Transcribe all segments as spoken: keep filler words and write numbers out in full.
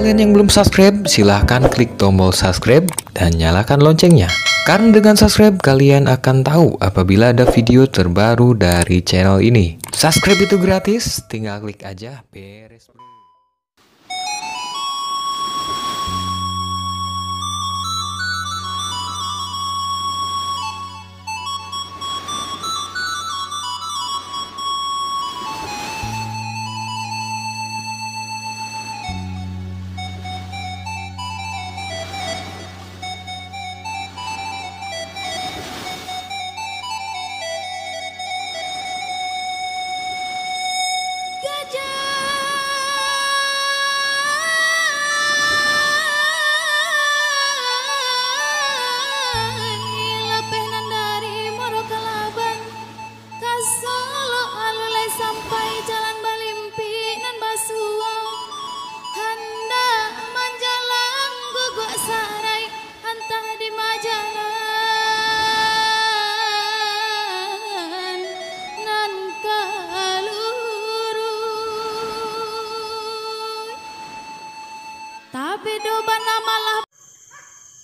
Dan yang belum subscribe, silahkan klik tombol subscribe dan nyalakan loncengnya. Karena dengan subscribe, kalian akan tahu apabila ada video terbaru dari channel ini. Subscribe itu gratis, tinggal klik aja, beres, bro. Kasolok alun lai sampai jalan balimpik nan basuo, handak manjalang guguak sarai, antah di ma jalan nan ka luruih. Tapi do bana malah.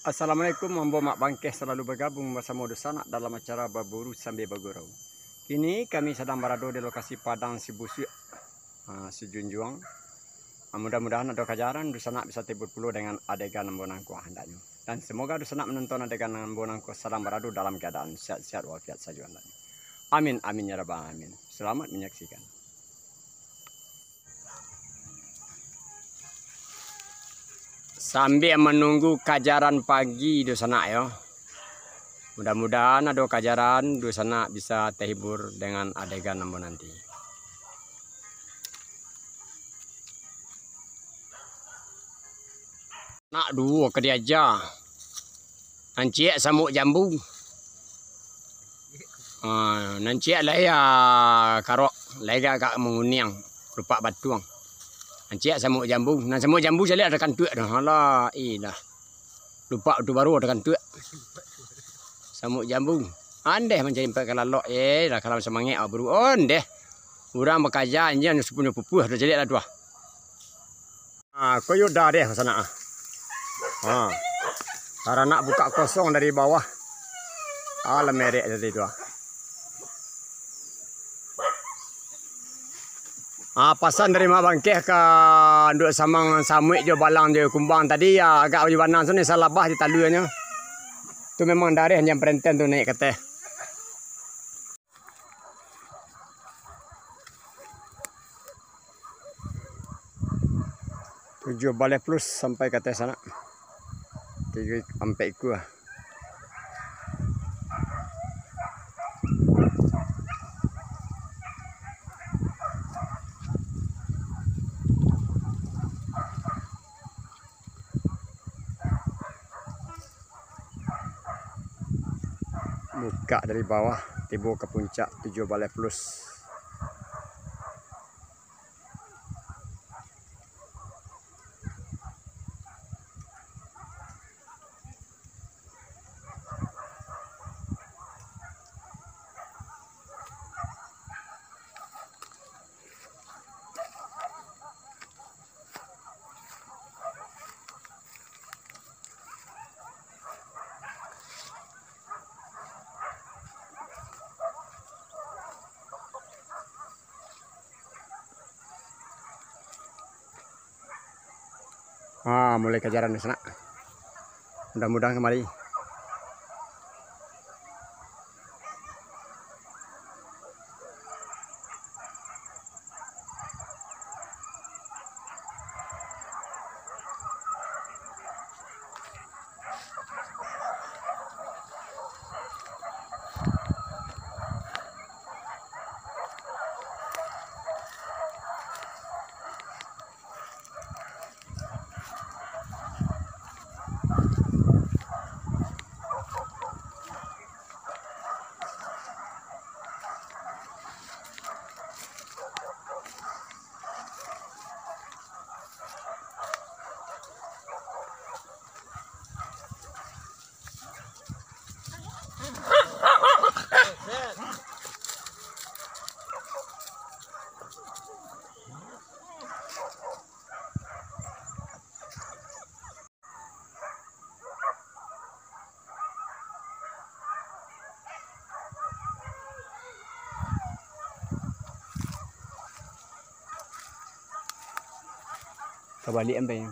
Assalamualaikum, ambo Mak Bangkeh salalu bagabung basamo dunsanak dalam acara Baburu Sambia Bagurau. Kini kami sadang barado di lokasi Padang Sibusuak, ah, Sijunjuang. Ah, mudah-mudahan ado kajaran, dunsanak bisa tahibur pulo dengan adegan ambo nangko handaknyo. Dan semoga dunsanak manonton adegan ambo nangko sadang barado dalam keadaan sehat-sehat walafiat sajo handaknyo. Amin, amin, ya rabbal alamin. Selamat menyaksikan. Sambia manunggu kajaran pagi dunsanak yo. Mudah-mudahan ado kajaran, dunsanak bisa tahibur dengan adegan ambo nanti. Nak duo ka diaja. Nan ciek samuik jambu. Ah, nan ciek lai, ah, karok, lai agak manguniang, lupak batuang. Nan ciek samuik jambu, nan samuik jambu caliak ado kantuak tu. Alah, ilah. Lupak tu baru ado kantuak. Samuik jambu. Andeh mancari ampek ka lalok, eh, lah kalam samangek, ah, buru. Ondeh. Urang bakaja, anjiang, sapunyo pupuah, ado caliak lah tu, ah. Ah, koyo udah deh sanak, ah. Ah. Taranak buka kosong dari bawah. Ah, lah merek tadi tu, ah. Ah, pasan dari Mak Bangkeh ka Nduk Samang samuik jo balang jo kumbang tadi, ah, agak baju banang tu ni salabah di taluanyo. Tu memang dareh anjiang parenten tu naik kateh. Tujuah baleh plus sampai ka ateh sanak. Tigo, ampek ikua. Bukak dari bawah, tibo ka puncak tujuah baleh plus. Ah, mulai kajaran di sanak. Mudah-mudahan kamari. Kabaliak ampai.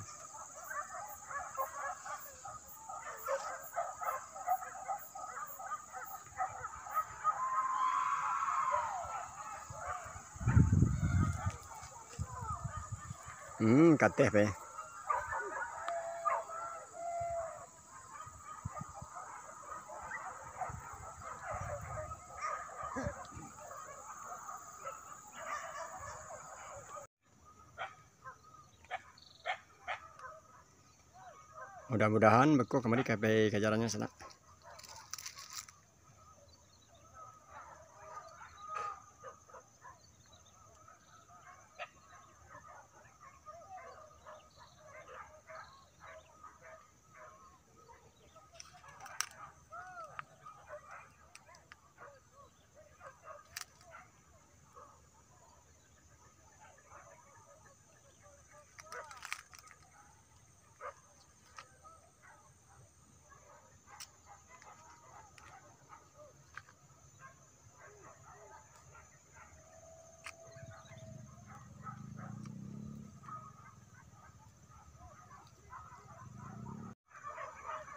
Hmm, kateh pe. Mudah-mudahan beko kamari ka pai kajarannyo sanak.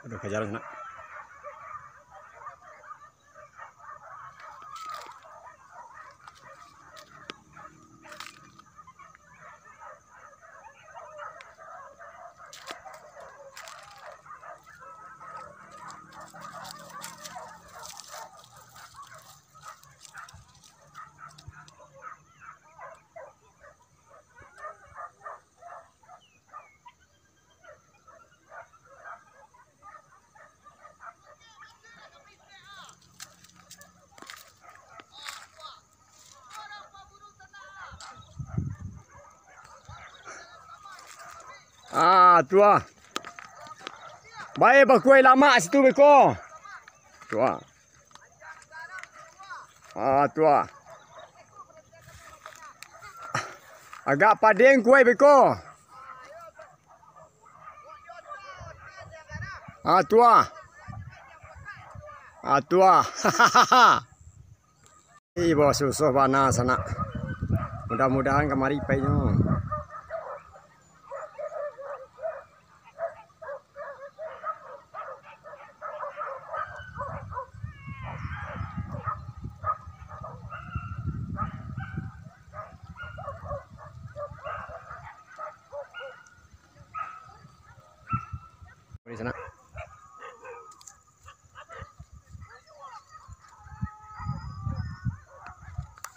Aduh, kajaran sanak. Ah, tu ah. Bae bakuai lamak situ beko. Tu ah. Ah, tu ah. Agak padeng kuai beko. Ah, tu ah. Ah, tu ah. Ih, boh, susah bana sanak. Mudah-mudahan kamari painyo. Di sana.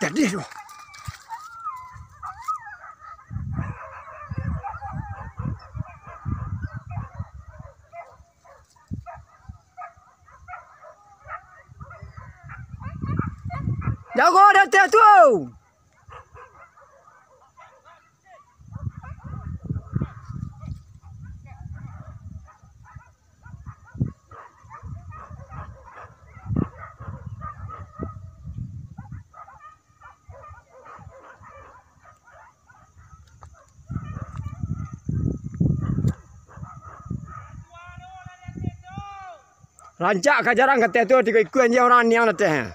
Jadi tu. Jago di ateh tu. Rancak ka jarang ka ateh tu, tiko ikua anjing urang aniang di ateh.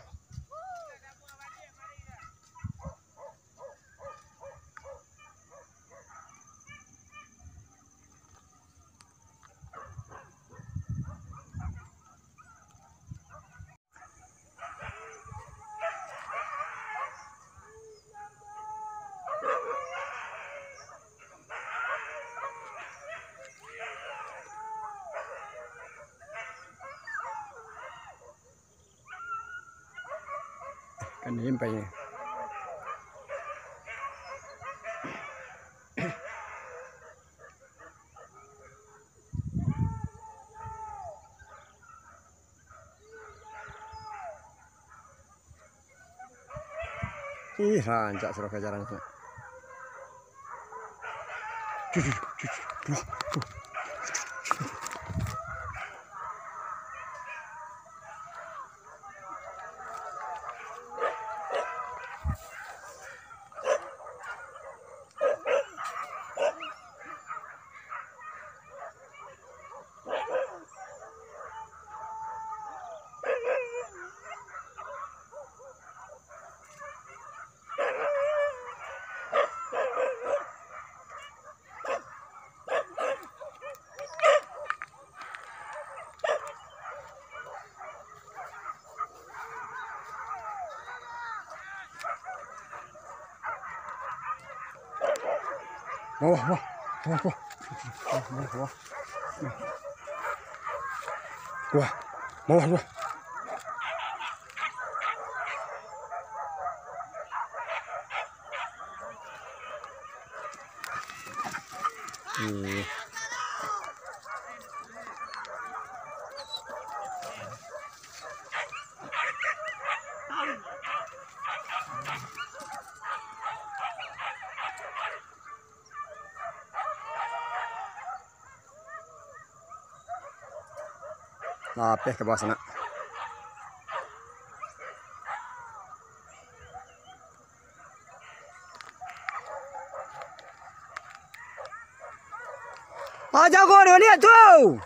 Kan impai ni. Ih, rancak sudah ka jarang tu. Cucu, cucu. Wah, wah. Bawah, bawah. Bawah, bawah. Bawah, bawah. Bawah, bawah. Hmm. Lapeh ka bawah sanak. Ah, jago dia lihat tu.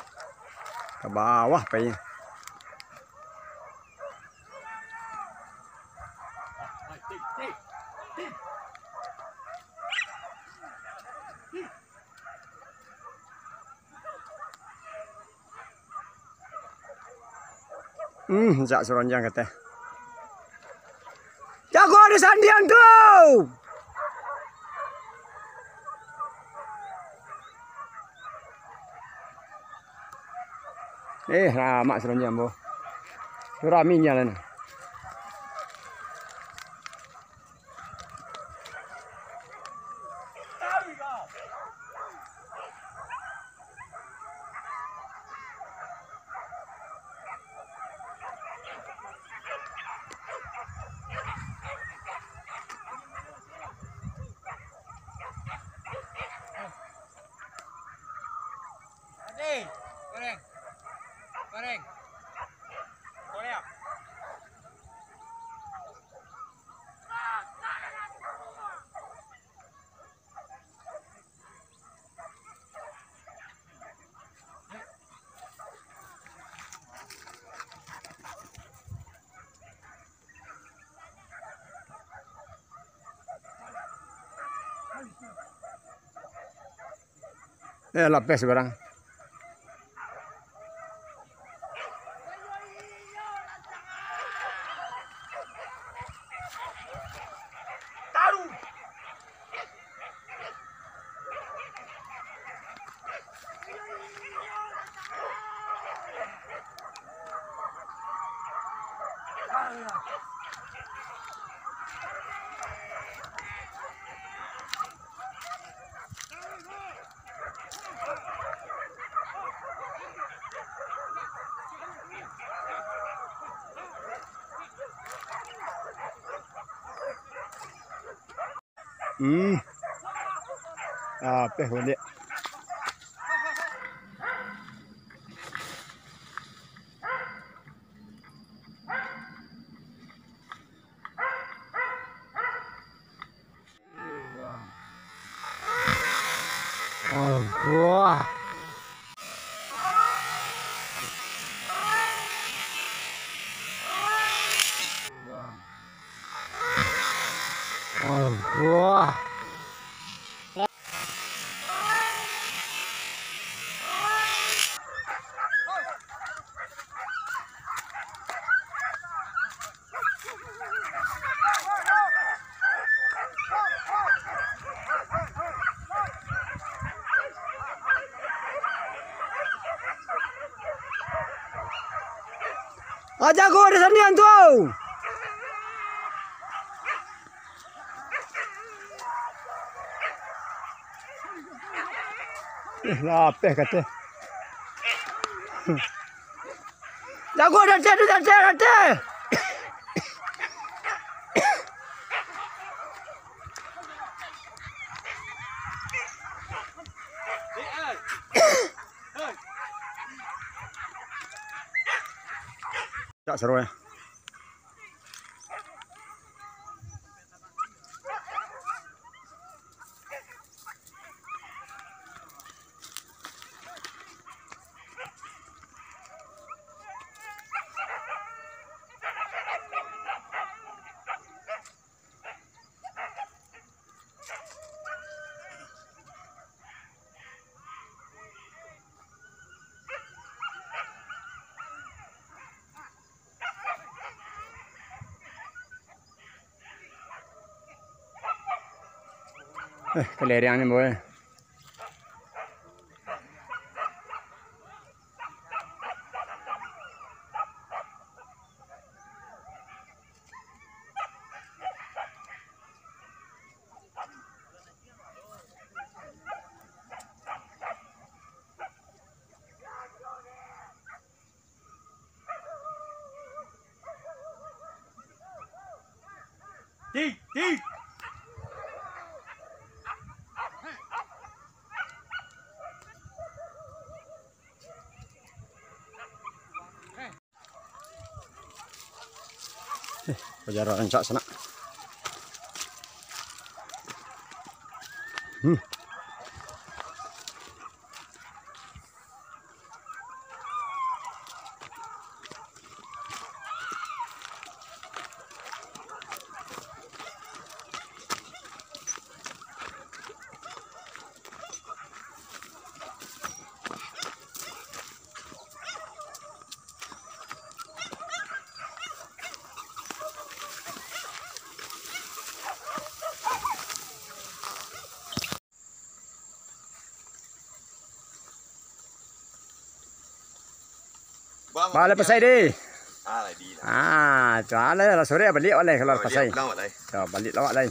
Ka bawah pai. Hmm, jak saronjang kateh. Jago di sandiang tu. Eh, lamak saronjang, bo. Tu rami nyo lah ni. Ade, goreng. Goreng. Goreng. Eh, lapeh sabarang. Hmm. Lapeh baliak. Wah. Wah. Ah, jago di sanian tu. Eh, lapeh kateh. Jago, dateh tu, dateh, dateh. Tak seru, eh. Eh, kelereng ni, boy. Tik, tik. Eh, bajalan rancak sanak. Hmm. Bang, bang, lah pasai deh. Ah, lah di lah. Ah, tu lah, lah sore baliak, lah, kalau lah pasai. Pulang, lah. Tu, baliak lah, lah.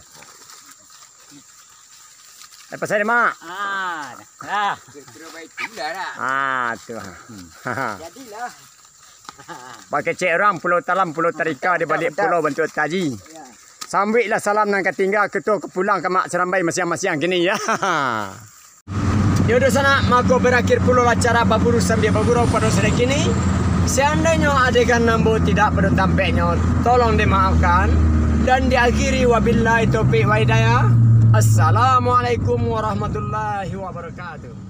Eh, pasai deh, Mak. Ah, dah. Kira-kira baik tu lah, dah. Ah, tu. Hmm. Jadilah. Bakecek urang Pulau Talam, Pulau Tarika, di baliak pulau bantuak taji. Sambuiklah salam nan ka tingga, kito ka pulang ka mak sarambai masiang-masiang kini, ya. Yo, dunsanak, mako barakhir pulo lah acara baburu sambia bagurau pado sore kini. Seandainyo adegan ambo tidak pado tampeknyo, tolong dimaafkan. Dan diakhiri, wabillahi taufik wa hidayah. Assalamualaikum warahmatullahi wabarakatuh.